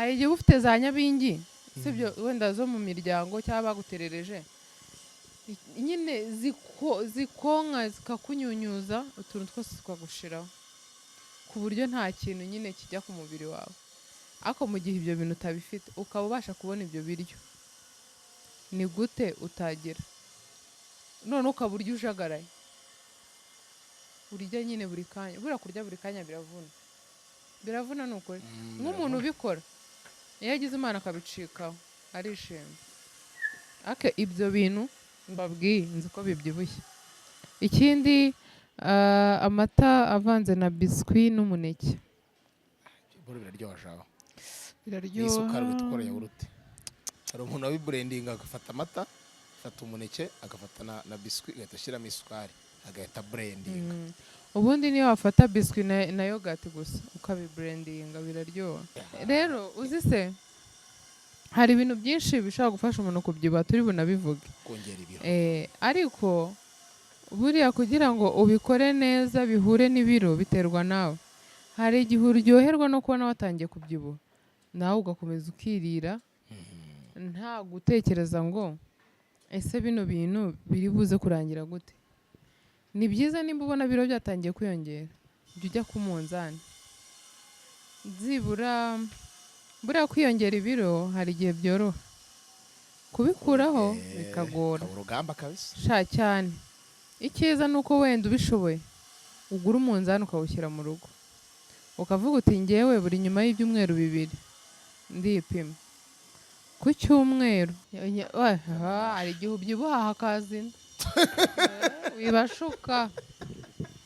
Hari igihe uba ufite za nyabingi, sibyo, wenda zo mu miryango cyangwa baguterereje nyine zikonka zikakunyunyuza utuntu twose tukagushiraho, ku buryo nta kintu nyine kijya ku mubiri wawe. Ariko mu gihe ibyo bintu utabifite, ukaba ubasha kubona ibyo biryo, ni gute utagira? None ukaba urya ujagaraye, urya nyine buri kanya. Buriya kurya buri kanya biravuna, biravuna ni ukuri. Nk'umuntu ubikora, iyo agize Imana akabicikaho, arishima. Ariko ibyo bintu mbabwiye, nzi ko bibyibushye. Ikindi, amata avanze na biswi n'umuneke. Bro, biraryoha shaho. Biraryoha. N'isukari uhita ukora yawurute. Hari umuntu wabiblendinga, agafata amata, agafata umuneke, agafata na biswi, agahita ashyiramo isukari, agahita blendinga. Ubundi niyo wafata biswi na yogurt gusa ukabiblendinga, biraryoha. Rero uzi se, hari ibintu byinshi bishobora gufasha umuntu kubyibuha, turi bunabivuge. Kongera ibiro. Ariko buriya kugira ngo ubikore neza bihure n'ibiro, biterwa nawe. Hari igihe uryoherwa no kubona watangiye kubyibuha, nawe ugakomeza ukirira nta gutekereza ngo ese bino bintu biri buze kurangira gute. Ni byiza, nimba ubona biro byatangiye kwiyongera, jya ujya ku munzani byibura. Buriya kwiyongera ibiro hari igihe byoroha, kubikuraho bikagora. Kaba urugamba kabisa. Sha, cyane. Icyiza ni uko wenda ubishoboye ugura umunzani ukawushyira mu rugo, ukavuga uti: "Ngewe buri nyuma y'ibyumweru 2 ndipima ku cyumweru." Hari igihe ubyibuha hakaza inda. Wibashuka,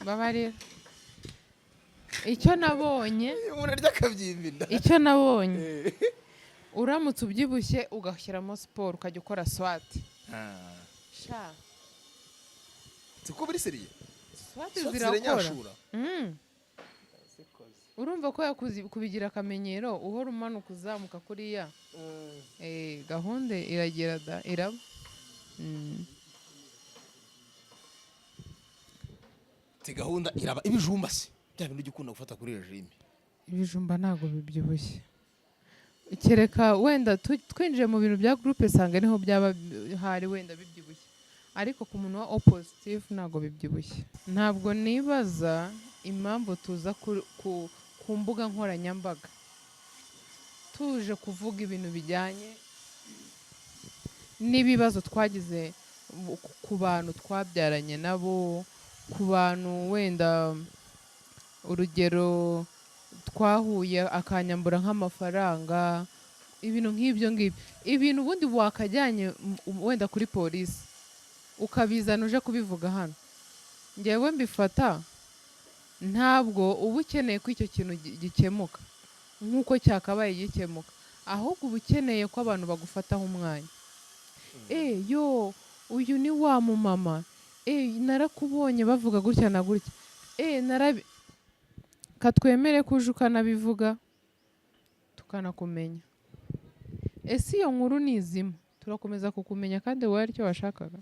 mbabarira. Icyo nabonye, Umuntu arya akabyimba inda. icyo nabonye, uramutse ubyibushye ugashyiramo siporo, ukajya ukora squat, sha. Siko biri sérieux. Squat Squat zirakora. ziranyashura. Urumva ko yakuzi kubigira akamenyero, uhora umanuka uzamuka kuriya, gahunda iragera da, iraba. Ati gahunda iraba. Ibijumba se, bya bintu ujya ukunda gufata kuri régime? Ibijumba ntabwo bibyibushye, kereka wenda twinjiye mu bintu bya groupe sanguin, niho byaba hari wenda bibyibushye. Ariko ku muntu wa O positive ntabwo bibyibushye. Ntabwo nibaza impamvu tuza ku mbuga nkoranyambaga tuje kuvuga ibintu bijyanye n'ibibazo twagize ku bantu twabyaranye nabo, ku bantu wenda, urugero, twahuye akanyambura nk'amafaranga, ibintu nk'ibyo ngibyo, ibintu ubundi wakajyanye wenda kuri polisi, ukabizana uje kubivuga hano. Ngewe mbifata ntabwo uba ukeneye ko icyo kintu gikemuka nk'uko cyakabaye gikemuka, ahubwo uba ukeneye ko abantu bagufataho umwanya. Yo, uyu ni wa mumama, narakubonye bavuga gutya na gutya, narabi katwemere ko uje ukanabivuga tukanakumenya. Ese iyo nkuru ni izima, turakomeza kukumenya kandi wowe aricyo washakaga?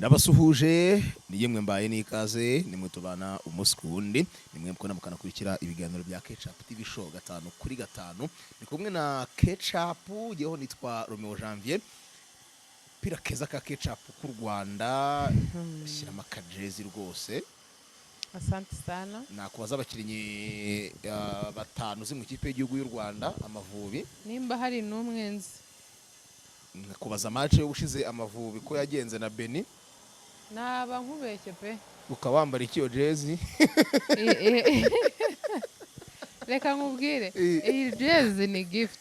Ndabasuhuje, ni yemwe mbaye n'ikaze, nimwe tubana umunsi ku wundi, nimwe mukunda mukanakurikira ibiganiro bya Ketchup TV Show gatanu kuri gatanu. Ni kumwe na Ketchup, yeho nitwa Romeo Janvier. Pira keza ka Ketchup k'u Rwanda, shyiramo akajezi rwose. Asante sana. Nakubaza abakinnyi batanu uzi mu ikipe y'igihugu y'u Rwanda Amavubi. Nimba hari n'umwe nzi. Nkakubaza match y'ubushize Amavubi ko yagenze na Benin. Naba nkubeshye pe. Ukaba wambara ikiyo jezi? Reka nkubwire, iyi jezi ni gift,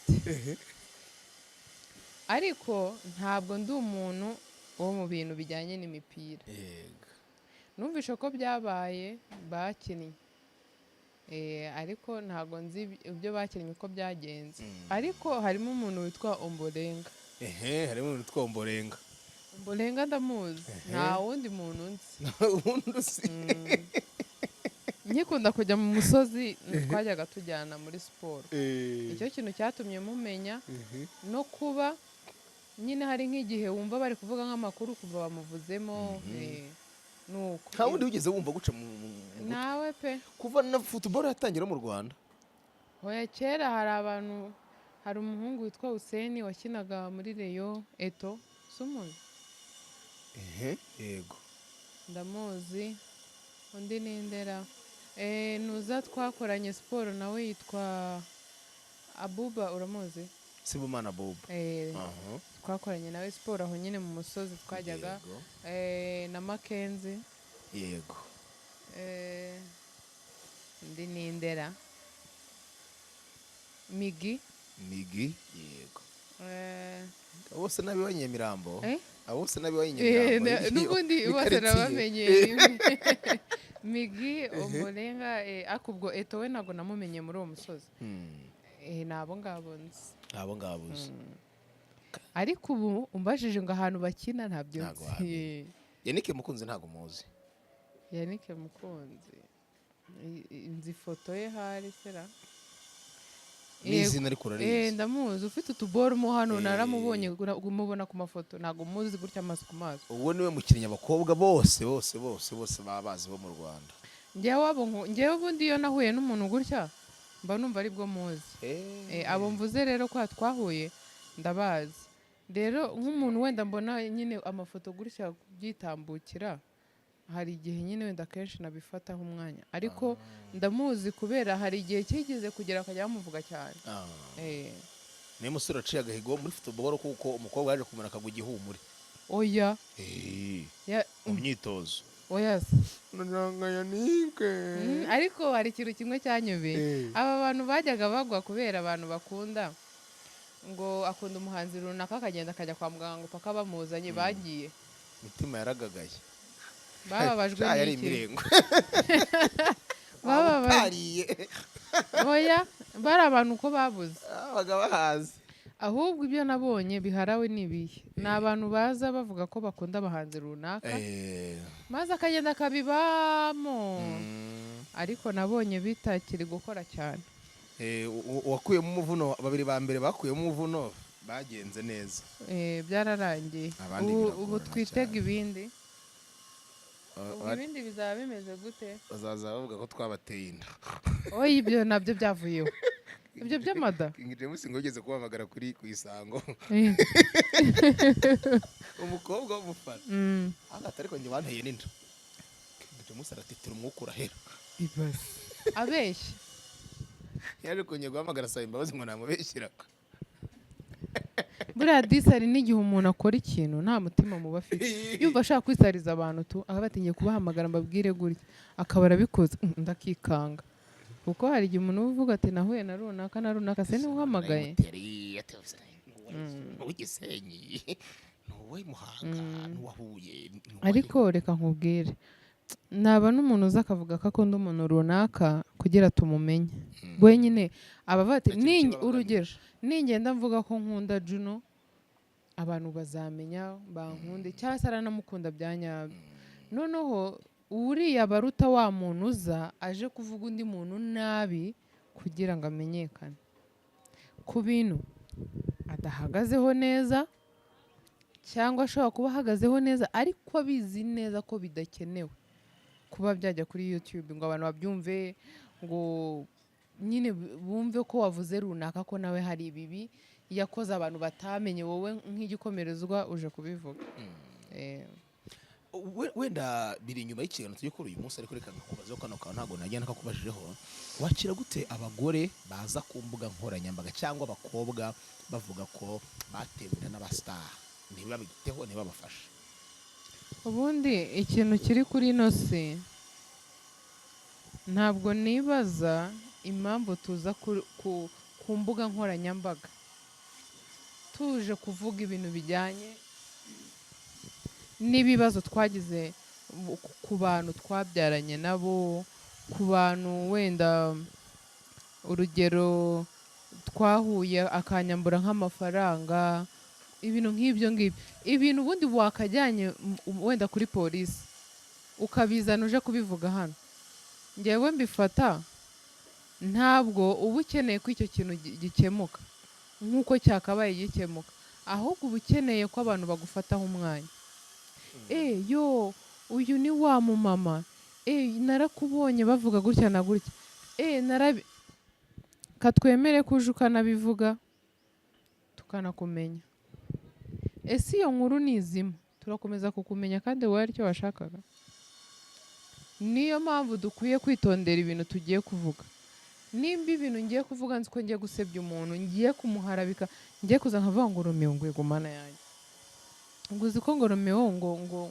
ariko ntabwo ndi umuntu wo mu bintu bijyanye n'imipira. Numvishe ko byabaye bakinnye, ariko ntabwo nzi ibyo bakinnye uko byagenze. Ariko harimo umuntu witwa Ombolenga. Ehe, harimo umuntu witwa Ombolenga. Ombolenga ndamuzi, nta wundi muntu nzi. Ubundi uzi. Nkikunda kujya mu musozi, twajyaga tujyana muri siporo. Icyo kintu cyatumye mumenya, no kuba nyine hari nk'igihe wumva bari kuvuga nk'amakuru, kuva bamuvuzemo, nuko. Nta wundi wigeze wumva guca mu gutwi? Nawe pe. Kuva na football yatangira mu Rwanda. Hoya, kera hari abantu, hari umuhungu witwa Hussein wakinaga muri Rayon, Eto sumuzi? Ehe, yego. Ndamuzi. Undi ni Ndera, nuza twakoranye siporo nawe yitwa Abuba, uramuzi? Sibomana Bob. Twakoranye nawe siporo aho nyine mu musozi twajyaga. Na Makenzi. Undi ni Ndera, Migi. Migi, yego. Abo bose n'abiwa Nyamirambo. Eh? Abo bose n'abiwa Nyamirambo. N'ubundi Ni bose quartier. nabamenye rimwe. Migi, Umurenga, ariko ubwo Eto we ntabwo namumenye muri uwo musozi. Ni abo ngabo nzi. Abo ngabo uzi. Ariko ubu umbajije ngo ahantu bakina, ntabyo Ntabwo nzi. wamenya. Yannick Mukunzi ntabwo muzi? Yannick Mukunzi, nzi ifoto ye hari sera. N'izina ariko urarizi? Ndamuzi, ufite utuboro mo hano. Naramubonye, mubona ku mafoto, ntabwo muzi gutya amaso ku maso. Uwo niwe mukinnyi abakobwa bose bose bose bose baba bazi bo mu Rwanda. Njyewe abo njyewe ubundi iyo nahuye n'umuntu gutya mba numva aribwo muzi. Abo mvuze rero ko twahuye ndabazi. Rero nk'umuntu wenda mbona nyine amafoto gutya byitambukira, hari igihe nyine wenda akenshi nabifataho umwanya, ariko ndamuzi kubera hari igihe kigeze kugera akajya bamuvuga cyane. Niyo musore aciye agahigo muri football, kuko umukobwa yaje kumara akagwa igihumure. Oya. Mu myitozo. Oya se. Nanga Yannick. Ariko hari ikintu kimwe cyanyobeye. Aba bantu bajyaga bagwa kubera abantu bakunda ngo akunda umuhanzi runaka, akagenda akajya kwa muganga ngo paka bamuzanye, bagiye. Imitima yaragagaye. Bababajwe Sha, yari n'iki? imirengo. Bababajwe. Utariye. Oya, bari abantu uko babuze. Babaga bahaze. Ahubwo ibyo nabonye biharawe ni ibihe? Ni abantu baza bavuga ko bakunda abahanzi runaka, maze akagenda akabibamo. Ariko nabonye bitakiri gukora cyane. Uwakuyemo umuvuno, babiri ba mbere bakuyemo umuvuno bagenze neza. Byararangiye. Abandi Ubu biragorana twitega cyane. ibindi. Ubu ibindi bizaba bimeze gute? Bazaza bavuga ko twabateye inda. Oya, ibyo nabyo byavuyeho, ibyo by'amada. King James ngo yigeze kubahamagara kuri ku Isango, umukobwa w'umufana. Hagati ariko njye banteye n'inda. King James aratitira, umwuka urahera. Ibaze abeshya. Yaje kongera guhamagara asaba imbabazi ngo namubeshyiraga. Buriya disi hari n'igihe umuntu akora ikintu nta mutima muba afite, yumva ashaka kwisariza abantu tu, akaba atingiye kubahamagara mbabwire gutya, akaba arabikoze. Ndakikanga kuko hari igihe umuntu uba uvuga ati nahuye na runaka na runaka, se niwe uhamagaye? Uw'igisenyi, ni Muhanga, n'uwahuye. Ariko reka nkubwire, naba n'umuntu uza akavuga ko akunda umuntu runaka kugira tumumenye, wenyine aba avuga ati Nta kintu kiba urugero ningenda mvuga ko nkunda Juno, abantu bazamenya bankunde, cyangwa se aranamukunda bya nyabyo. Noneho uriya baruta wa muntu uza aje kuvuga undi muntu nabi kugira ngo amenyekane ku bintu adahagazeho neza, cyangwa ashobora kuba ahagazeho neza ariko abizi neza ko bidakenewe kuba byajya kuri YouTube ngo abantu babyumve, ngo nyine bumve ko wavuze runaka, ko nawe hari ibibi yakoze abantu batamenye, wowe nk'igikomerezwa uje kubivuga. Wenda biri inyuma y'ikiganiro tujye kuri uyu munsi, ariko reka nkakubazaho kano kantu ntabwo najya nakakubajijeho. Wakira gute abagore baza ku mbuga nkoranyambaga cyangwa abakobwa bavuga ko batewe inda n'abasitari, ntibabiteho, ntibabafashe? Ubundi ikintu kiri kuri ino si, ntabwo nibaza impamvu tuza ku mbuga nkoranyambaga tuje kuvuga ibintu bijyanye n'ibibazo twagize ku bantu twabyaranye nabo, ku bantu wenda urugero twahuye akanyambura nk'amafaranga, ibintu nk'ibyo ngibyo. Ibintu ubundi wakajyanye wenda kuri polisi ukabizana uje kubivuga hano. Ngewe mbifata, ntabwo uba ukeneye ko icyo kintu gikemuka nk'uko cyakabaye gikemuka, ahubwo uba ukeneye ko abantu bagufataho umwanya. Yo, uyu ni wa mumama, narakubonye bavuga gutya na gutya, narabi katwemere ko uje ukanabivuga tukanakumenya. Ese iyo nkuru ni izima, turakomeza kukumenya kandi wowe aricyo washakaga? Niyo mpamvu dukwiye kwitondera ibintu tugiye kuvuga. Nimba ibintu ngiye kuvuga nzi ko ngiye gusebya umuntu, ngiye kumuharabika, ngiye kuza nkavuga ngo Romeo, ngo yego mana yanjye, ngo uzi ko ngo Romeo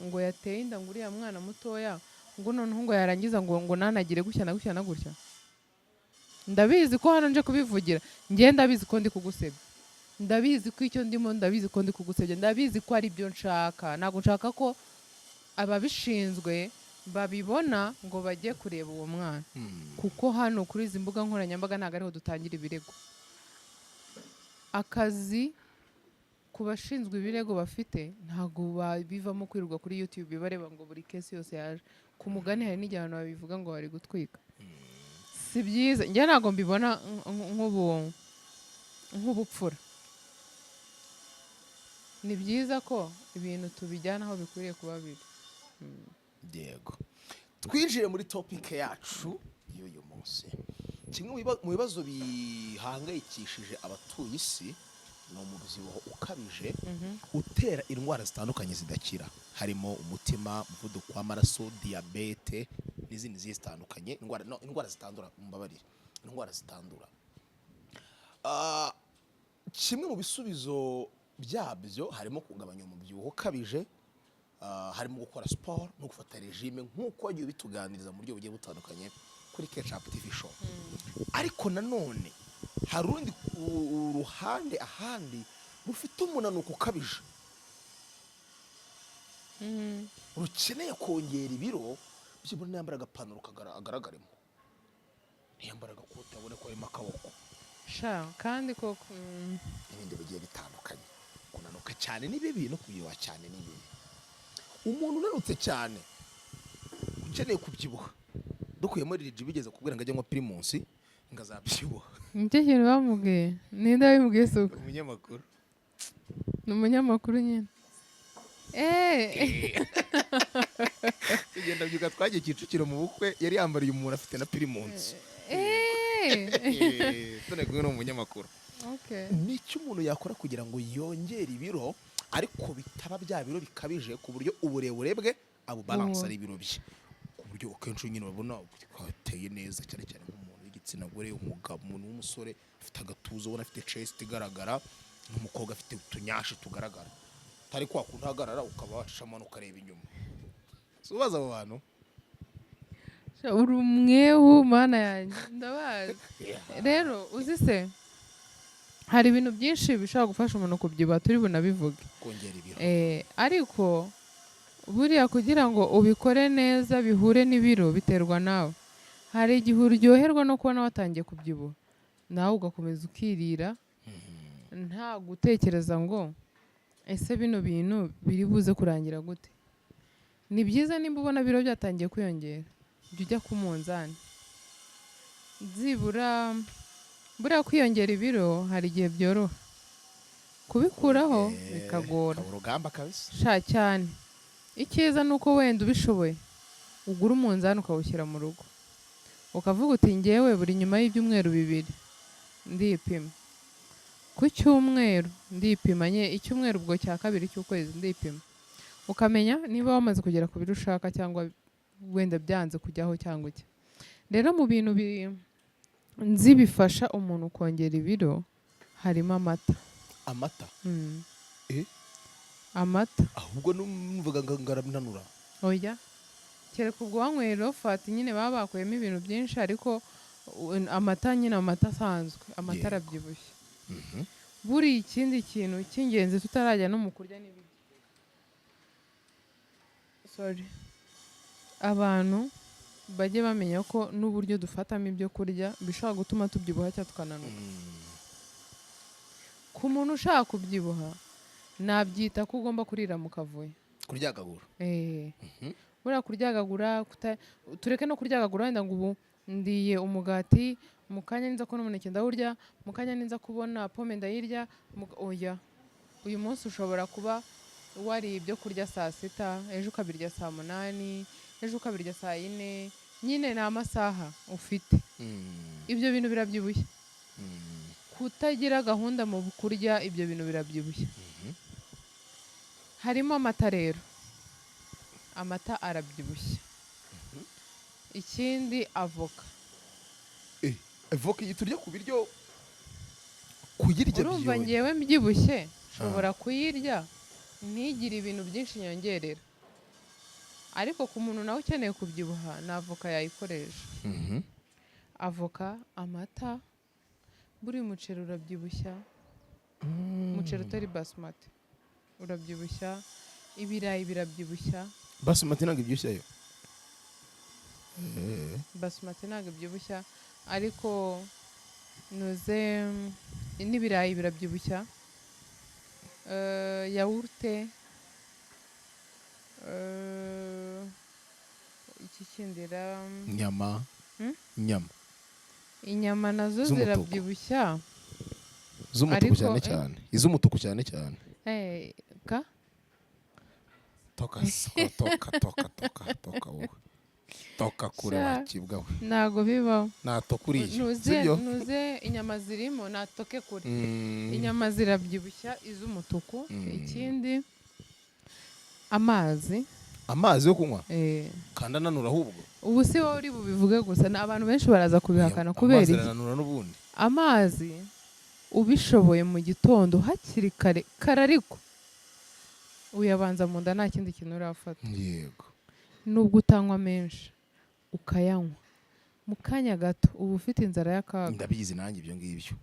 ngo yateye inda ngo uriya mwana mutoya, ngo noneho ngo yarangiza ngo nanagire gutya na gutya na gutya, ndabizi ko hano nje kubivugira, ngiye ndabizi ko ndi kugusebya, ndabizi ko icyo ndimo, ndabizi ko ndi kugusebya, ndabizi ko ari byo nshaka. Ntabwo nshaka ko ababishinzwe babibona ngo bajye kureba uwo mwana, kuko hano kuri izi mbuga nkoranyambaga ntabwo ariho dutangira ibirego. Akazi ku bashinzwe ibirego bafite ntabwo babivamo kwirirwa kuri YouTube bareba ngo buri case yose yaje. Ku mugani, hari n'igihe abantu babivuga ngo bari gutwika. Si byiza, njye ntabwo mbibona nk'ubupfura. Ni byiza ko ibintu tubijyana aho bikwiriye kuba biri. Yego, twinjire muri topic yacu y'uyu munsi. Kimwe mu bibazo bihangayikishije abatuye isi ni umubyibuho ukabije utera indwara zitandukanye zidakira, harimo umutima, umuvuduko w'amaraso, diyabete n'izindi zigiye zitandukanye, indwara, no, indwara zitandura, mumbabarire, indwara zitandura. Kimwe mu bisubizo byabyo harimo kugabanya umubyibuho ukabije, harimo gukora siporo no gufata régime, nk'uko wagiye ubituganiriza mu buryo bugiye butandukanye kuri Ketchup TV Show. Ariko nanone hari urundi ruhande ahandi rufite umunanuko ukabije, rukeneye kongera ibiro, byibura niyambara agapantaro agaragaremo, niyambara agakote abone ko harimo akaboko. Sha, kandi koko. N'ibindi bigiye bitandukanye. Kunanuka cyane ni bibi, no kubyibuha cyane ni bibi. Umuntu unanutse cyane ukeneye kubyibuha, dukuyemo Lil bigeze kubwira ngo ajye anywa Primus ngo azabyibuha. Nicyo kintu bamubwiye? Ninde wabimubwiye? Se uko? Umunyamakuru. Ni umunyamakuru nyine. Tugenda byuka twagiye Kicukiro mu bukwe, yari yambariye umuntu afite na Primus. Tune kumwe n'umunyamakuru. Nicyo umuntu yakora kugira ngo yongere ibiro, ariko bitaba bya biro bikabije, ku buryo uburebure bwe abubalansa ari ibiro bye, ku buryo akenshi nyine babona ateye neza, cyane cyane nk'umuntu w'igitsina gore, umugabo, umuntu w'umusore ufite agatuza, ubona afite chest igaragara, n'umukobwa afite utunyashi tugaragara, atari kwa kundi uhagarara ukaba wacishamo ukareba inyuma. Si ubaza abo bantu? Sha, uri umwehu, mana yanjye, ndabazi. Rero uzi se, hari ibintu byinshi bishobora gufasha umuntu kubyibuha, turi bunabivuge. Kongera ibiro. Ariko buriya kugira ngo ubikore neza bihure n'ibiro biterwa nawe. Hari igihe uryoherwa no kubona watangiye kubyibuha, nawe ugakomeza ukirira nta gutekereza ngo ese bino bintu biri buze kurangira gute. Ni byiza, nimba ubona ibiro byatangiye kwiyongera, jya ujya ku munzani byibura. Buriya kwiyongera ibiro hari igihe byoroha, kubikuraho bikagora. Kaba urugamba kabisa. Sha, cyane. Icyiza ni uko wenda ubishoboye ugura umunzani ukawushyira mu rugo, ukavuga uti ngewe buri nyuma y'ibyumweru 2 ndipima, ku cyumweru ndipima nye, icyumweru ubwo cya kabiri cy'ukwezi ndipima, ukamenya niba wamaze kugera ku biro ushaka cyangwa wenda byanze kujyaho cyangwa iki. Rero mu bintu nzi bifasha umuntu kongera ibiro harimo amata. Amata? Mm. Eh? Amata. Ahubwo numvaga ngo ngarananura. Oya, kereka ubwo wanyweye low fat nyine, baba bakuyemo ibintu byinshi, ariko amata nyine, amata asanzwe, amata arabyibushye. Buriya ikindi kintu cy'ingenzi tutarajya no mu kurya n'ibiryo, sorry, abantu bajye bamenya ko n'uburyo dufatamo ibyo kurya bishobora gutuma tubyibuha cyangwa tukananuka. Ku muntu ushaka kubyibuha, nabyita ko ugomba kurira mu kavuyo. Kuryagagura. Buriya kuryagagura, tureke no kuryagagura, wenda ngo ubu ndiye umugati, mu kanya ninza kubona umuneke ndawurya, mu kanya ninza kubona pome ndayirya. Oya, uyu munsi ushobora kuba wariye ibyo kurya saa 6, ejo ukabirya saa 8, ejo ukabirya saa 4. Nyine ni amasaha ufite. Ibyo bintu birabyibushye. Kutagira gahunda mu kurya, ibyo bintu birabyibushye. Harimo amata rero, amata arabyibushye. Ikindi, avoka. Avoka iyi turya ku biryo, kuyirya Urumva, byonyine. ngewe mbyibushye nshobora kuyirya ntigire ibintu byinshi nyongerera, ariko ku muntu nawe ukeneye kubyibuha, ni avoka yayikoresha. Avoka, amata, buriya umuceri urabyibushya, umuceri utari basmati urabyibushya, ibirayi birabyibushya. Basmati ntabwo ibyibushyayo? Basmati ntabwo ibyibushya, ariko nuze n'ibirayi birabyibushya. Yawurute, iki kindi ra? Inyama. Hmm? Inyama. Inyama nazo Z'umutuku. zirabyibushya. Z'umutuku. Ariko, Cyane cyane iz'umutuku cyane cyane. Ka Toka siko, toka, toka, toka, toka, wowe toka kure. Sha. Wakibwa we. Ntago bibaho. Natoka uriya. Nuze Sibyo? Nuze inyama zirimo, natoke kure. Inyama zirabyibushya, iz'umutuku. Ikindi, amazi. Amazi yo kunywa? Eh. Kandi ananura ahubwo. Ubu si wowe uri bubivuge gusa, ni abantu benshi baraza kubihakana. Kubera Amazi iki? arananura n'ubundi. Amazi ubishoboye mu gitondo hakiri kare kare, ariko uyabanza mu nda nta kindi kintu urafata. Nubwo utanywa menshi, ukayanywa mu kanya gato, uba ufite inzara y'akaga. Ndabizi nanjye ibyo ngibyo.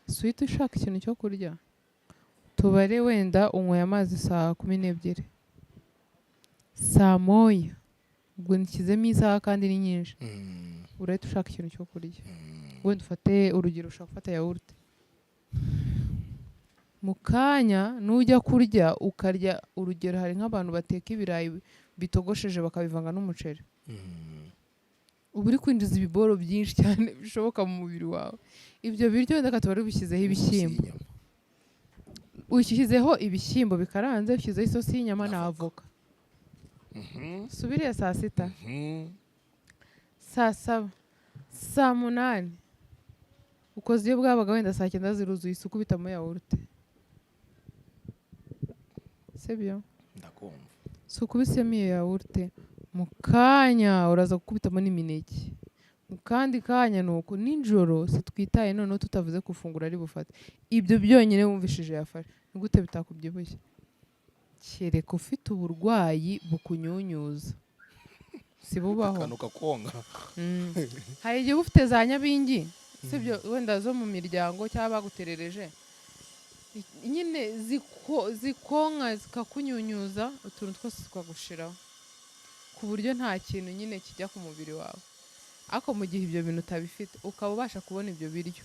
Suite ushaka ikintu cyo kurya, tubare wenda unyweye amazi saa 12, saa 1, ubwo nshyizemo isaha kandi ni nyinshi, urahita ushaka ikintu cyo kurya. Wenda ufate urugero, ushaka gufata yawurute, mu kanya nujya kurya ukarya, urugero hari nk'abantu bateka ibirayi bitogosheje bakabivanga n'umuceri, uba uri kwinjiza ibiboro byinshi cyane bishoboka mu mubiri wawe. Ibyo biryo wenda tuba ubishyizeho ibishyimbo, Isosi y'inyama. Ushyizeho ibishyimbo bikaranze, ushyizeho isosi y'inyama na avoka. Subiriye saa 6, saa 7, saa 8, ukoze iyo bwabaga, wenda saa 9 ziruzuye, isuku ubitamo yawurute, sibyo? Ndakumva. Si ukubisemo iyo yawurute, mu kanya uraza gukubitamo n'imineke, mu kandi kanya ni uko. Nijoro sitwitaye, noneho tutavuze ku ifunguro ari bufate. Ibyo byonyine wumvishije yafashe, ni gute bitakubyibushye? Kereka ufite uburwayi bukunyunyuza, si bubaho? Akantu kakonga. Hari igihe uba ufite za nyabingi, sibyo, wenda zo mu miryango cyangwa baguterereje nyine, zikonka zikakunyunyuza, utuntu twose tukagushiraho ku buryo nta kintu nyine kijya ku mubiri wawe. Ariko mu gihe ibyo bintu utabifite, ukaba ubasha kubona ibyo biryo,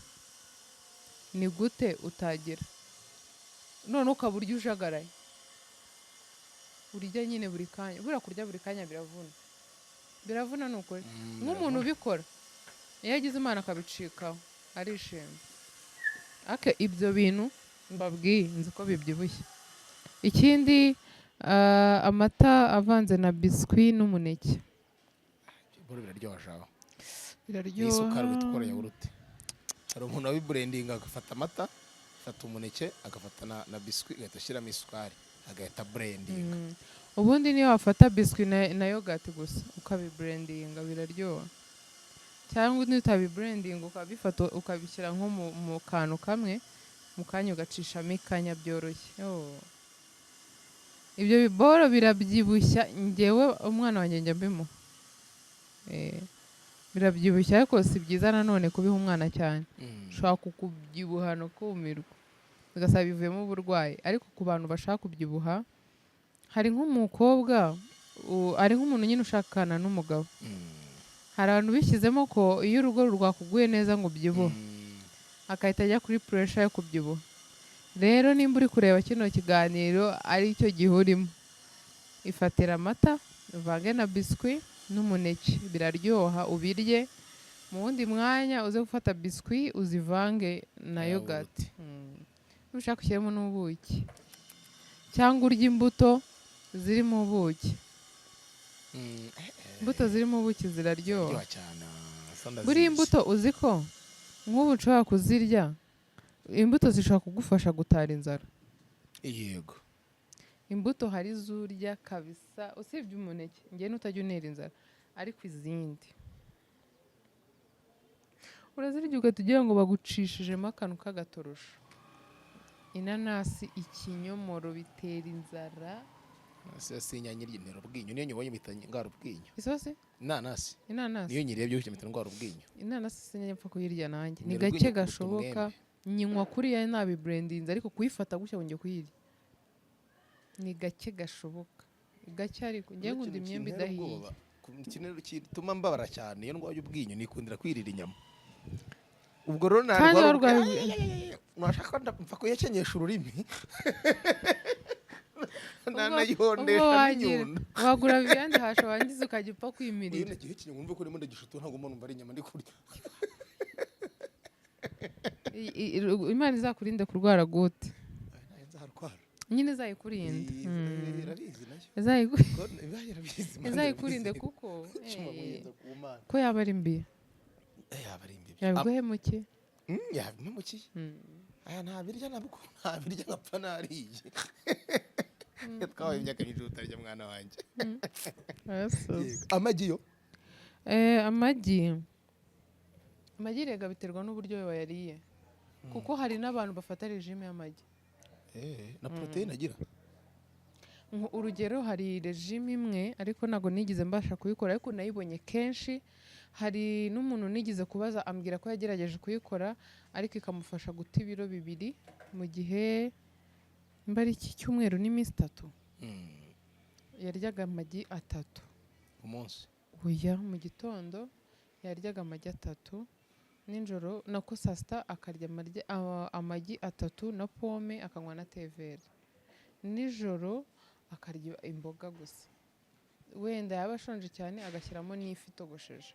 ni gute utagira? None ukaba urya ujagaraye, urya nyine buri kanya. Buriya kurya buri kanya biravuna, biravuna ni ukuri. Nk'umuntu ubikora, iyo agize Imana akabicikaho arishima. Ake ibyo bintu mbabwiye nzi ko bibyibushye. Ikindi, amata avanze na biswi n'umuneke. Bro, biraryoha shaho. Biraryoha. N'isukari uhita ukora yawurute. Hari umuntu wabiburendinga, agafata amata, agafata umuneke, agafata na biswi, agahita ashyiramo isukari, agahita burendinga. Ubundi niyo wafata biswi na yogurt gusa ukabiburendinga biraryoha, cyangwa niyo utabiburendinga ukabifata ukabishyira nko mu kantu kamwe, mu kanya ugacishamo ikanya byoroshye. Oh. Ibyo biboro birabyibushya. Ngewe umwana wanjye njya mbimuha. Birabyibushya, ariko si byiza nanone kubiha umwana cyane. Ushobora kukubyibuha no kumirwa, bigasaba bivuyemo uburwayi. Ariko ku bantu bashaka kubyibuha, hari nk'umukobwa ari nk'umuntu nyine ushakana n'umugabo, hari abantu bishyizemo ko iyo urugo rwakuguye neza ngo ubyibuhe, agahita ajya kuri pressure yo kubyibuha. Rero nimba uri kureba kino kiganiro ari cyo gihe urimo, ifatira amata. Uvange na biscuit n'umuneke, biraryoha, ubirye. Mu wundi mwanya uze gufata biscuit uzivange na yogurt. Nushaka ushyiremo n'ubuki, cyangwa urye imbuto zirimo ubuki. Imbuto zirimo ubuki ziraryoha. Ziraryoha cyane. Asa ndazizi. Buriya imbuto, uzi ko nk'ubu nshobora kuzirya, imbuto zishobora kugufasha gutara inzara. Yego. Imbuto hari izurya kabisa, usibye umuneke, njye n'utajya untera inzara, ariko izindi urazirya ugahita ugira ngo bagucishijemo akantu k'agatorosho. Inanasi, ikinyomoro bitera inzara. Sinyanyirya, intera ubwinyo. Niyo nyibonye mpita ndwara ubwinyo. Isosi? Inanasi. Inanasi. Niyo nyirebye gutya mpita ndwara ubwinyo. Inanasi sinjya mpfa kuyirya nanjye, ni Ntera gake ubwinyo kuruta gashoboka. umwembe. Nyinywa kuriya nabiburendinze, ariko kuyifata gutya ngo njye kuyirya ni gake gashoboka, gake. Ariko njye nkunda Ikintu imyembe kintera idahiye. ubwoba, ikintu gituma mbabara cyane iyo ndwaye ubwinyo, nikundira kwirira inyama. Ubwo rero Kandi narwara warwaye nashaka mpfa kuyakenyesha ururimi, Ubwo nanayihondesha n'inyundo. Wagura viande hachée, wangiza ukajya upfa Uyu kwimirira. Nagihe ikintu wumve ko urimo ndagishuta, ntabwo mbona, numva ari inyama ndi kurya. Imana izakurinde kurwara gute. Nayo nzarwara. Nyine izayikurinde. Irabizi nayo. Irabizi, Imana. Izayikurinde Irabizi. kuko Cuma muyenza ku Mana. ko yaba ari mbi. Yaba ari mbi. Yabiguhemukiye. Yabimpemukiye. Aya ntabirya, nabwo ntabirya nkapfa nariye. Twabaye imyaka myinshi utarya, mwana wanjye. Arasoza. Yego. Amagi yo? Amagi rega biterwa n'uburyo wayariye, kuko hari n'abantu bafata régime y'amagi. Na poroteyine agira. Urugero hari régime imwe, ariko ntabwo nigeze mbasha kuyikora, ariko nayibonye kenshi. Hari n'umuntu nigeze kubaza ambwira ko yagerageje kuyikora, ariko ikamufasha guta ibiro 2 mu gihe nimba ari iki cyumweru n'iminsi 3. Yaryaga amagi 3. Ku munsi? Oya, mu gitondo yaryaga amagi 3, nijoro nako saa sita akarya amagi 3 na pome, akanywa na thé vert. Nijoro akarya imboga gusa, wenda yaba ashonje cyane agashyiramo n'ifi itogosheje.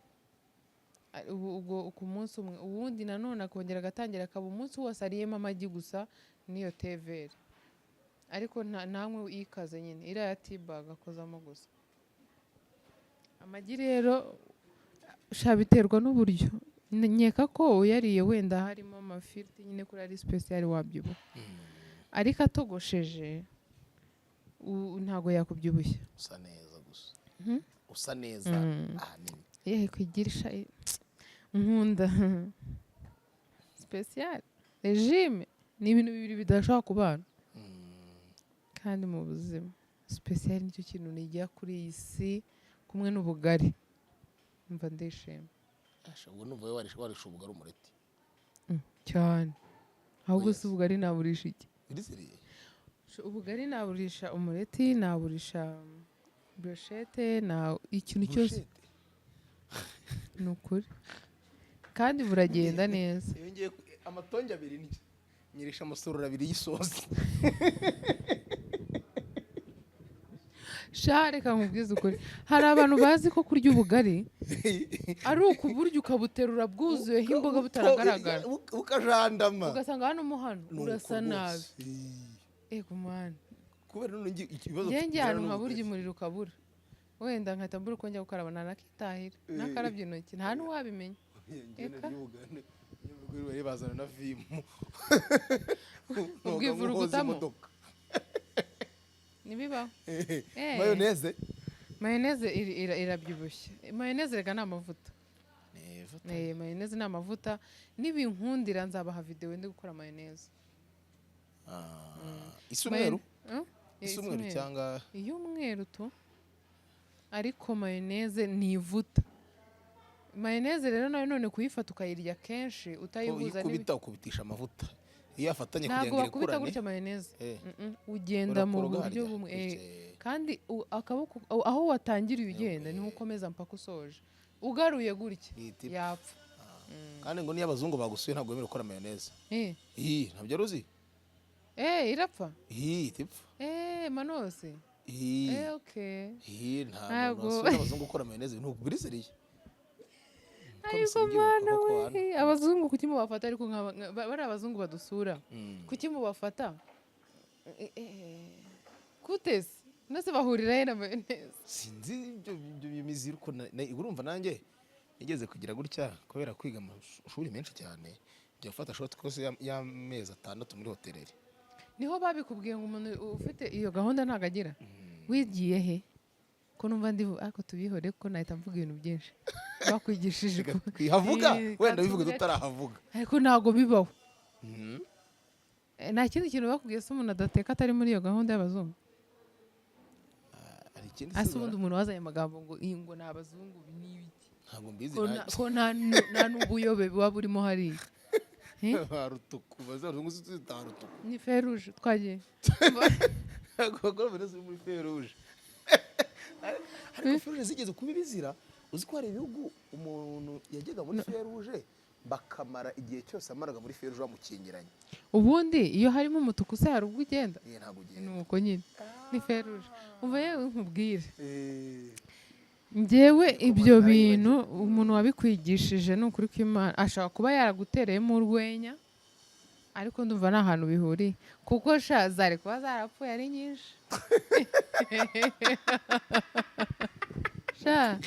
Ubwo ku munsi umwe. Ubundi nanone akongera agatangira, akaba umunsi wose ariyemo amagi gusa n'iyo thé vert, ariko ntanywe ikaze nyine iriya ya tiba, agakozamo gusa amagi. Rero sha biterwa n'uburyo. Nkeka ko uyariye wenda harimo amafiriti nyine kuri ari spécial wabyibuha, ariko atogosheje ntago yakubyibushya. Usa neza gusa. Mhm. Usa neza ahanini. Yewe, kwigirisha nkunda spécial, régime ni ibintu bibiri bidashobora kubana. Kandi mu buzima spécial nicyo kintu nijya kuri iyi si kumwe n'ubugari, mva ndishima. Asha, ubwo numva wowe warisha ubugari umureti. Cyane ahubwo. Oya. Si ubugari naburisha iki? Biriziriye. Ubugari naburisha umureti, naburisha brochette, na ikintu cyose. Brochette. Ni ukuri, kandi buragenda neza. Iyo ngiye amatonge abiri nyirisha amasorori abiri y'isosi. Sha, reka nkubwize ukuri, hari abantu bazi ko kurya ubugari ari ukuburya ukabuterura bwuzuyeho imboga butaragaragara. Bukajandama. Ugasanga hano mo hano Ni uko urasa nabi. rwose. Ego mani. Kubera none ikibazo Njye ngiye ahantu tugirana nkaburya n'ubugari. umuriro ukabura, wenda nkahita mbura uko njya gukaraba, ntanakitahira nakarabye intoki, nta n'uwabimenya. Njye Eka. narya ubugari, iyo ubugari bari bazana na vimu. Ubwivurugutamo. Imodoka. Ntibibaho. Mayonnaise? Mayonnaise irabyibushye. Mayonnaise rega ni amavuta. Mayonnaise ni amavuta. Nibinkundira nzabaha videwo ndi gukora mayonnaise. Isa umweru? Isa Isa umweru cyangwa? Iy'umweru tu, ariko mayonnaise ni ivuta. Mayonnaise rero nayo none kuyifata ukayirya kenshi utayihuza Iyo ukubita, ukubitisha amavuta iyo yafatanye kugira Ntabwo ngo bakubita irekurane. gutya mayonnaise. Ugenda mu Urakoroga buryo harya, bumwe. gutya. Kandi akaboko aho watangiriye ugenda niho ukomeza mpaka usoje. Ugaruye gutya Ihita ipfa. yapfa. Kandi ngo niyo abazungu bagusuye ntabwo wemerewe gukora mayonnaise. Iyi ntabyo wari uzi? Irapfa. Iyi ihita ipfa. Manose. Ih, Okay. ih, nta muntu Ntabwo. wasura abazungu ukora mayonnaise, ntubwire sérieux. Ariko Mana we, abazungu kuki mubafata? Ariko bari abazungu badusura, kuki mubafata? Kutese nose bahurira he na mayonnaise? Sinzi ibyo mizi, ariko urumva nanjye nigeze kugira gutya kubera kwiga amashuri menshi cyane, njya gufata short course y'amezi 6 muri hôtellerie. Niho babikubwiye ngo umuntu ufite iyo gahunda ntabwo agira? Wigiye he ko numva ndi ariko tubihore, kuko nahita mvuga ibintu byinshi bakwigishije. Twihavuga. Eh, wenda bivuga katubwire. Tutarahavuga. Ariko ntabwo bibaho. Nta kindi kintu bakubwiye se umuntu adateka atari muri iyo gahunda y'abazungu? Hari ikindi Ase se? ubundi umuntu wazanye amagambo ngo iyi ngo ni abazungu ni ibiki? Ntabwo mbizi. Ko nta n'ubuyobe buba burimo hariya. Eh? Ba rutuku bazazungu zita rutuku. Ni feruje twagiye. Ntabwo bakora mayonnaise muri feruje, ariko feruje zigeze kuba ibizira. Uzi ko hari ibihugu umuntu yajyaga muri feruje bakamara igihe cyose amaraga muri feruje bamukingiranye? Ubundi iyo harimo umutuku se hari ubwo ugenda? Iyi ntabwo Ni ugenda. Uko nyine ni feruje. Umva yewe nkubwire, Eh, njyewe ibyo narayibagiwe. bintu umuntu wabikwigishije, ni ukuri kw'Imana ashobora kuba yaragutereyemo urwenya, ariko ndumva nta hantu bihuriye, kuko sha zari kuba zarapfuye ari nyinshi sha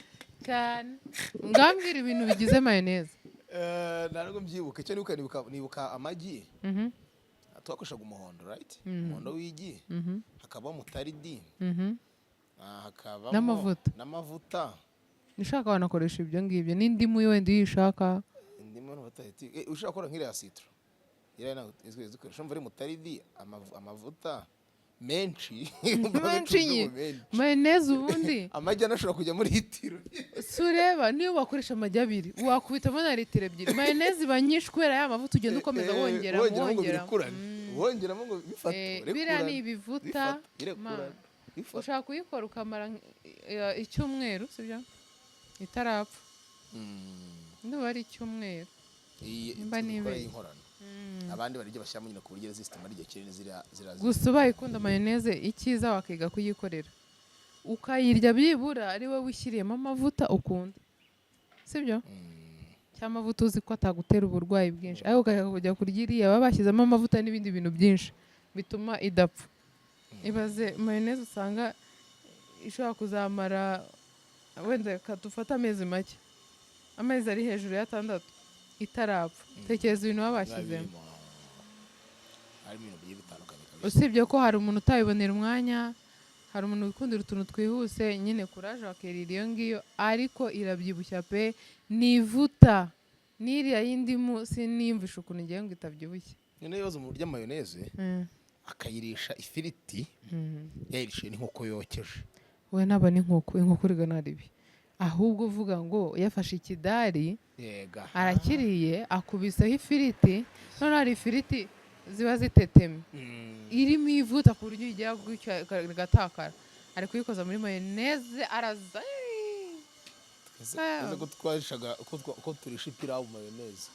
cyane. Ngambwira ibintu bigize mayonnaise. Ntabwo mbyibuka. Icyo nibuka amagi. Twakoreshaga umuhondo, right? Umuhondo w'igi, hakabamo moutarde, hakabamo N'amavuta. N'amavuta. Ushaka wanakoresha ibyo ngibyo n'indimu wenda iyo uyishaka. Indimu n'amavuta, ushaka gukora nk'iriya citron, iriya ntabwo izikoresha. Umva, ari moutarde, amavuta menshi. Menshi nyine. Mayonnaise ubundi Amagi anashobora kujya muri litiro. Si ureba niyo wakoresha amagi abiri, wakubitamo na litiro 2, mayonnaise iba nyinshi kubera ya mavuta ugenda ukomeza wongeramo. Wongeramo ngo Wongeramo. birikurane, wongeramo ngo bifate. Biriya ni ibivuta. Birekurana. Ma. Bifata. Ushaka kuyikora ukamara icyumweru, sibyo, itarapfa. Ndumva ari icyumweru. Iyi Nimba tubikora nibeshye. y'inkorano, abandi barya bashyiramo nyine ku buryo resisitema ari igihe kinini ziriya. Gusa ubaye ukunda mayonnaise, icyiza wakiga kuyikorera ukayirya, byibura ari wowe wishyiriyemo amavuta ukunda, sibyo? Cyangwa amavuta uzi ko atagutera uburwayi bwinshi, ariko ukajya kujya kurya iriya baba bashyizemo amavuta n'ibindi bintu byinshi bituma idapfa. Ibaze mayonnaise usanga ishobora kuzamara wenda reka dufate amezi make, amezi ari hejuru y'atandatu itarapfa. Tekereza ibintu baba bashyizemo. Harimo ibintu bigiye bitandukanye kabisa. Usibye ko hari umuntu utabibonera umwanya, hari umuntu wikundira utuntu twihuse nyine, kuraje wakirira iyo ngiyo, ariko irabyibushya pe. Nivuta n'iriya y'indimu siniyumvisha ukuntu ngiye ngo itabyibushye. Nyine ibibazo mu buryo mayonnaise akayirisha ifiriti, yayirishiye n'inkoko yokeje. We naba n'inkoko, inkoko urigana ribi, ahubwo uvuga ngo yafashe ikidari yega arakiriye, akubiseho ifiriti. Noneho hari ifiriti ziba zitetemye, irimo ivuta ku buryo ijya gutya igatakara, ari kuyikoza muri mayonnaise araza. Twese ko twarishaga ko turisha ipirawu mayonnaise.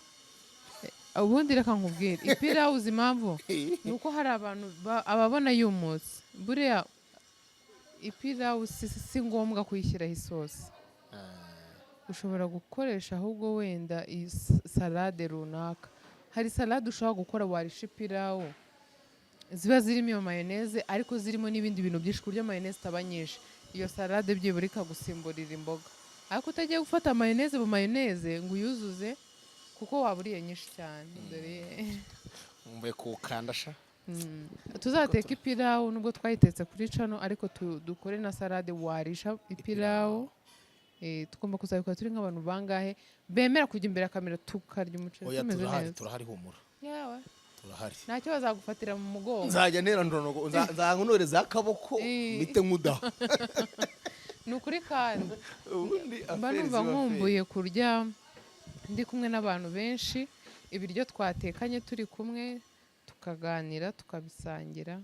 Ubundi reka nkubwire, ipirawu uzi impamvu ni uko hari abantu ababona yumutse. Buriya ipirawu si ngombwa kuyishyiraho isosi, ushobora gukoresha ahubwo wenda iyi salade runaka. Hari salade ushobora gukora warisha ipirawu, ziba zirimo iyo mayonnaise ariko zirimo n'ibindi bintu byinshi ku buryo mayonnaise itaba nyinshi. Iyo salade byibura ikagusimburira imboga, ariko utagiye gufata mayonnaise bu mayonnaise ngo uyuzuze, kuko waba uriye nyinshi cyane dore. Mvuye kuwukanda sha. Tuzateka ipirawu nubwo twayitetse kuri channel, ariko dukore na salade warisha ipirawu. Tugomba kuzabikora turi nk'abantu bangahe bemera kujya imbere ya kamera tukarya umuceri Oya, tumeze turahari. neza? Turahari, humura. Yawe. Turahari. Ntacyo bazagufatira mu mugongo. Nzajya ntera ndonogo, nzankonoreza akaboko, mpite nkudaha. Ni ukuri kandi Ubundi mba affaire numva ziba affaire. nkumbuye kurya ndi kumwe n'abantu benshi, ibiryo twatekanye turi kumwe, tukaganira, tukabisangira.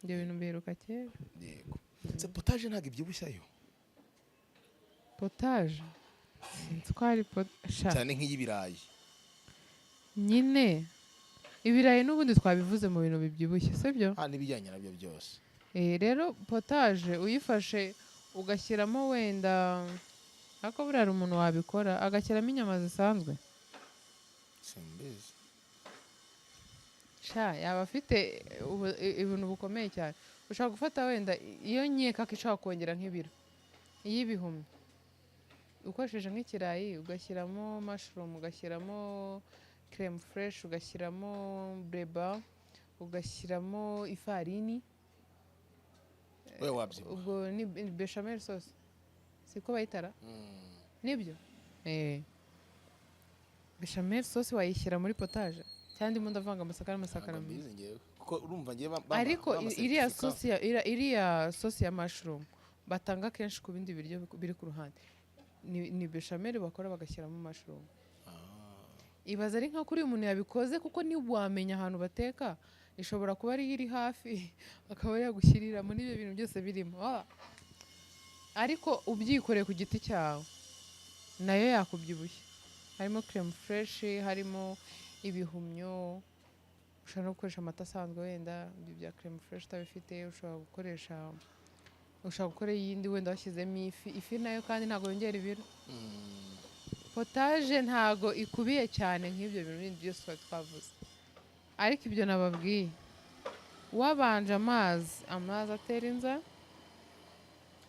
Ibyo bintu mbiheruka kera. Yego se, potage ntabwo ibyibushyayo? Potage sinzi ko hari sha. Cyane nk'iy'ibirayi. Nyine ibirayi n'ubundi twabivuze mu bintu bibyibushye, sibyo? Ha, n'ibijyanye nabyo byose. Rero potaje uyifashe ugashyiramo wenda, ariko buriya hari umuntu wabikora agashyiramo inyama zisanzwe. Simbizi. Sha, yaba afite ibintu bukomeye cyane. Ushobora gufata wenda iyo nkeka ko ishobora kongera nk'ibiro iy'ibihumyo, ukoresheje nk'ikirayi, ugashyiramo mushroom, ugashyiramo crème fraîche, ugashyiramo breba, ugashyiramo ifarini. Wowe wabyibuha. Ubwo ni béchamel sauce, siko bayitara? Nibyo, béchamel sauce wayishyira muri potaje cyangwa ndimo ndavanga amasaka Ntabwo n'amasakaramentu? mbizi ngewe, kuko urumva ngewe Ariko bampa iriya certificat. Sosi ya iriya sosi ya mushroom batanga kenshi ku bindi biryo biri ku ruhande ni béchamel bakora bagashyiramo mushroom. Ibaza ari nka kuri uyu muntu yabikoze, kuko ntiwamenya ahantu bateka, ishobora kuba ariyo iri hafi akaba yagushyirira muri ibyo bintu byose birimo. Ariko ubyikoreye ku giti cyawe nayo yakubyibushye, harimo crème fraîche, harimo ibihumyo. Ushobora no gukoresha amata asanzwe wenda ibyo bya crème fraîche utabifite. Ushobora gukoresha, ushobora gukora iyindi wenda washyizemo ifi. Ifi nayo kandi ntabwo yongera ibiro. Potaje ntago ikubiye cyane nk'ibyo bintu bindi byose twari twavuze, ariko ibyo nababwiye, wabanje amazi, amazi atera inzara.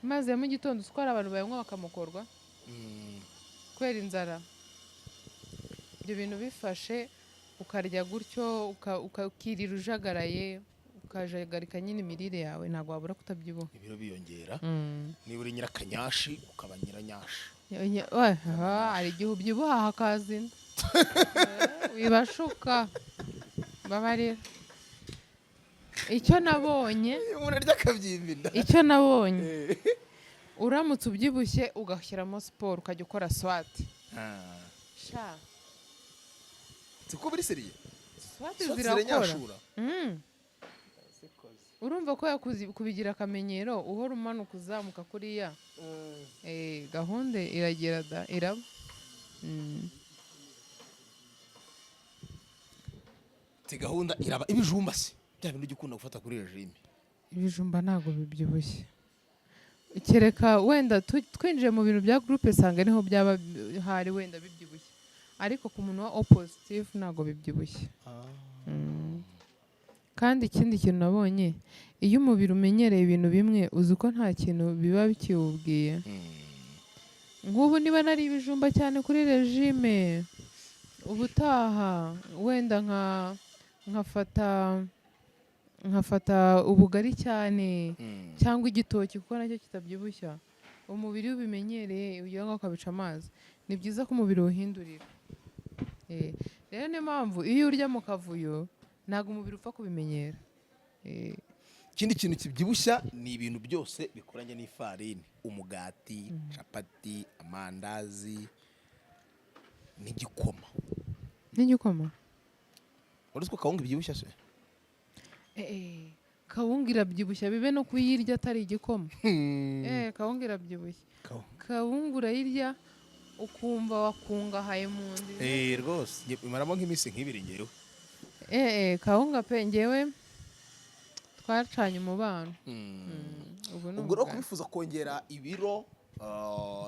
Amazi ya mu gitondo utwara abantu bayanywa bakamukorwa kubera inzara. Ibyo bintu bifashe ukarya gutyo, ukirira ujagaraye, ukajagarika nyine imirire yawe, ntabwo wabura kutabyibuha. Ibiro biyongera niba uri nyirakanyashi ukaba nyiranyashi. Hari igihe ubyibuha hakaza inda. Wibashuka, babarira icyo nabonye. Umuntu arya akabyimba inda. Icyo nabonye, uramutse ubyibushye ugashyiramo siporo, ukajya ukora squat, sha. Siko biri sérieux? Squat Squat zirakora. ziranyashura. Urumva ko yakuzi kubigira akamenyero, uhora umanuka uzamuka kuriya. Gahunda iragera da iraba. Ati gahunda iraba. Ibijumba se, bya bintu ujya ukunda gufata kuri régime? Ibijumba ntabwo bibyibushye, kereka wenda twinjiye mu bintu bya groupe sanguin, niho byaba hari wenda bibyibushye, ariko ku muntu wa O positive ntabwo bibyibushye. Kandi ikindi kintu nabonye, iyo umubiri umenyereye ibintu bimwe, uzi ko nta kintu biba bikiwubwiye. Nk'ubu niba nari ibijumba cyane kuri régime, ubutaha wenda nka nkafata ubugari cyane cyangwa igitoki, kuko nacyo kitabyibushya, umubiri iyo ubimenyereye ugira ngo ukabica amazi. Ni byiza ko umubiri uwuhindurira. Rero niyo mpamvu iyo urya mu kavuyo ntabwo umubiri upfa kubimenyera. Ikindi kintu kibyibushya ni ibintu byose bikoranye n'ifarini: umugati, capati, amandazi n'igikoma. N'igikoma. Wari uzi ko kawunga ibyibushya se? Kawunga irabyibushya, bibe no kuyirya atari igikoma. Kawunga irabyibushya. Kawunga urayirya ukumva wakungahaye mu nda. Rwose njye imaramo nk'iminsi nk'ibiri ngewe. Kawunga pe, ngewe twacanye umubano. Ubu ni Ubwo rero ubugari. kubifuza kongera ibiro,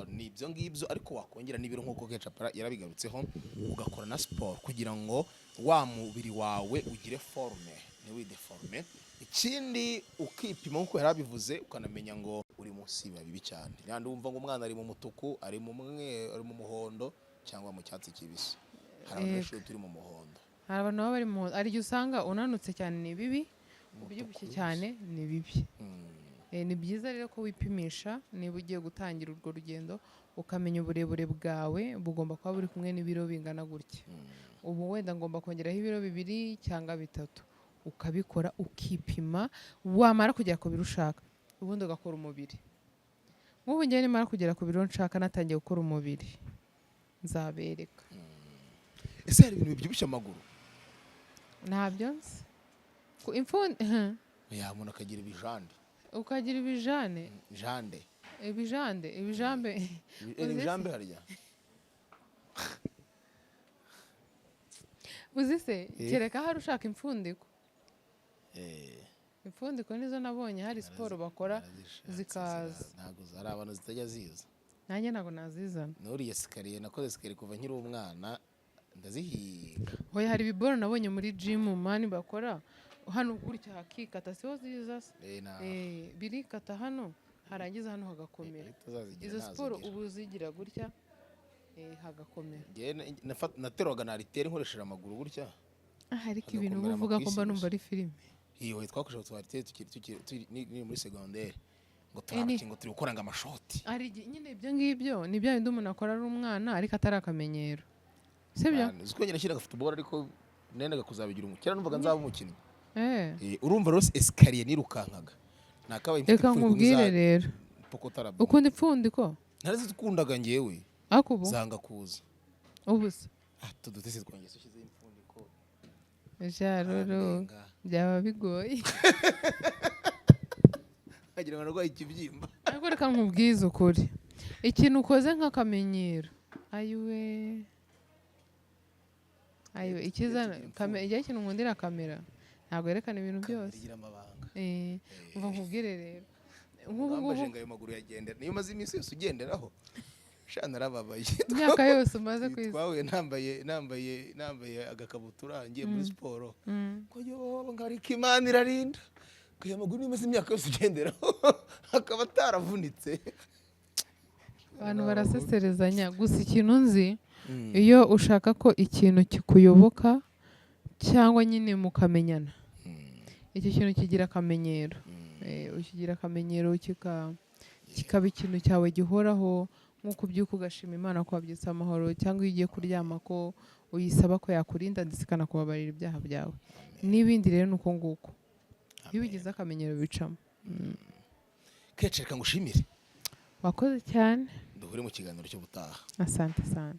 ni ibyo ngibyo, ariko wakongera n'ibiro nk'uko Ketchup yarabigarutseho, ugakora na siporo kugira ngo wa mubiri wawe ugire forme, ntiwideforme. Ikindi ukipima nk'uko yarabivuze, ukanamenya ngo uri munsi, biba bibi cyane. Yandi wumva ngo umwana ari mu mutuku, ari mu mweru, ari mu muhondo cyangwa mu cyatsi kibisi. Hari abantu benshi turi mu muhondo. Hari abantu baba bari mu, hari igihe usanga unanutse cyane ni bibi, ubyibushye cyane ni bibi. Ni byiza rero ko wipimisha niba ugiye gutangira urwo rugendo, ukamenya uburebure bwawe bugomba kuba buri kumwe n'ibiro bingana gutya. Ubu wenda ngomba kongeraho ibiro 2 cyangwa 3, ukabikora, ukipima, wamara kugera ku biro ushaka ubundi ugakora umubiri. Nk'ubu njyewe nimara kugera ku biro nshaka natangiye gukora umubiri, nzabereka. Ese hari ibintu bibyibushye amaguru? Ntabyo nzi. Ku imfundi Ya, umuntu akagira ibijande. Ukagira ibijane? Jande. Ibijande, ibijambe. Uzi se? Ibijambe harya. Uzi se? Eh. Kereka hari ushaka impfundiko. Impfundiko nizo nabonye hari siporo bakora Narazishatse, zikaza. Ntabwo hari abantu zitajya ziza. Nanjye ntabwo nazizana. Nuriye escalier, nakoze escalier kuva nkiri umwana, ndazihiga. Hoya, hari ibiboro nabonye muri gym, man, bakora hano gutya hakikata, siho ziza se? Eh, Eh, birikata hano, harangiza hano hagakomera. Utazazigira. Izo siporo Ntazigira. ubu uzigira gutya, hagakomera. Njyewe naterwaga na haltère nkoresheje amaguru gutya. Ah, ariko ibintu Hagakomera uba uvuga ko mba amakwisi numva gusa. ari filime. Iyo twakoreshaga utu haltère tukiri ni muri secondaire, ngo Eh, turi ngo turi gukora ngo amashoti. Hari nyine ibyo ngibyo ni bya bindi umuntu akora ari umwana ariko atari akamenyero, sibyo? Man, uzi ko njye nashyiraga football, ariko nendaga kuzabigira kera numvaga nzaba umukinnyi. Eh. Eh, urumva rero escalier nirukankaga nakabaye mfite Reka imfuniko nkubwire nk'iza rero. Pokotarabo. Ukunda ipfundiko? Narazikundaga njyewe. Ariko ubu Zanga kuza. Ubu se? Ah, tudutese twanjye se ushyizeho impfundiko? Jaroro. Arandenga. Byaba bigoye. Nkagira ngo narwaye ikibyimba. Ariko reka nkubwize ukuri, ikintu ukoze nk'akamenyero, ayiwe ayiwe, icyiza Tugira imfundiko. Igihe ikintu nkundira kamera, ntabwo yerekana ibintu byose. Igira amabanga. Eh, umva nkubwire rero, nk'ubu ngubu Wambaje ngo ayo maguru yagendera, niyo umaze iminsi yose ugenderaho, sha narababaye. Imyaka yose umaze ku isi. Twahuye nambaye agakabutura ngiye muri siporo, ngo yo ngarika Imana irarinda, ngo aya maguru niyo umaze imyaka yose ugenderaho akaba ataravunitse. Abantu baraseserezanya gusa. Ikintu nzi, iyo ushaka ko ikintu kikuyoboka cyangwa nyine mukamenyana, icyo kintu kigira akamenyero. Ukigira akamenyero kikaba ikintu cyawe gihoraho, nk'uko ubyuka ugashima Imana ko wabyutse amahoro, cyangwa iyo ugiye kuryama ko uyisaba ko yakurinda ndetse ikanakubabarira ibyaha byawe n'ibindi. Rero ni uko nguko, iyo ubigize akamenyero bicamo. Keca, reka ngushimire. Wakoze cyane. Duhure mu kiganiro cy'ubutaha. Asante sana.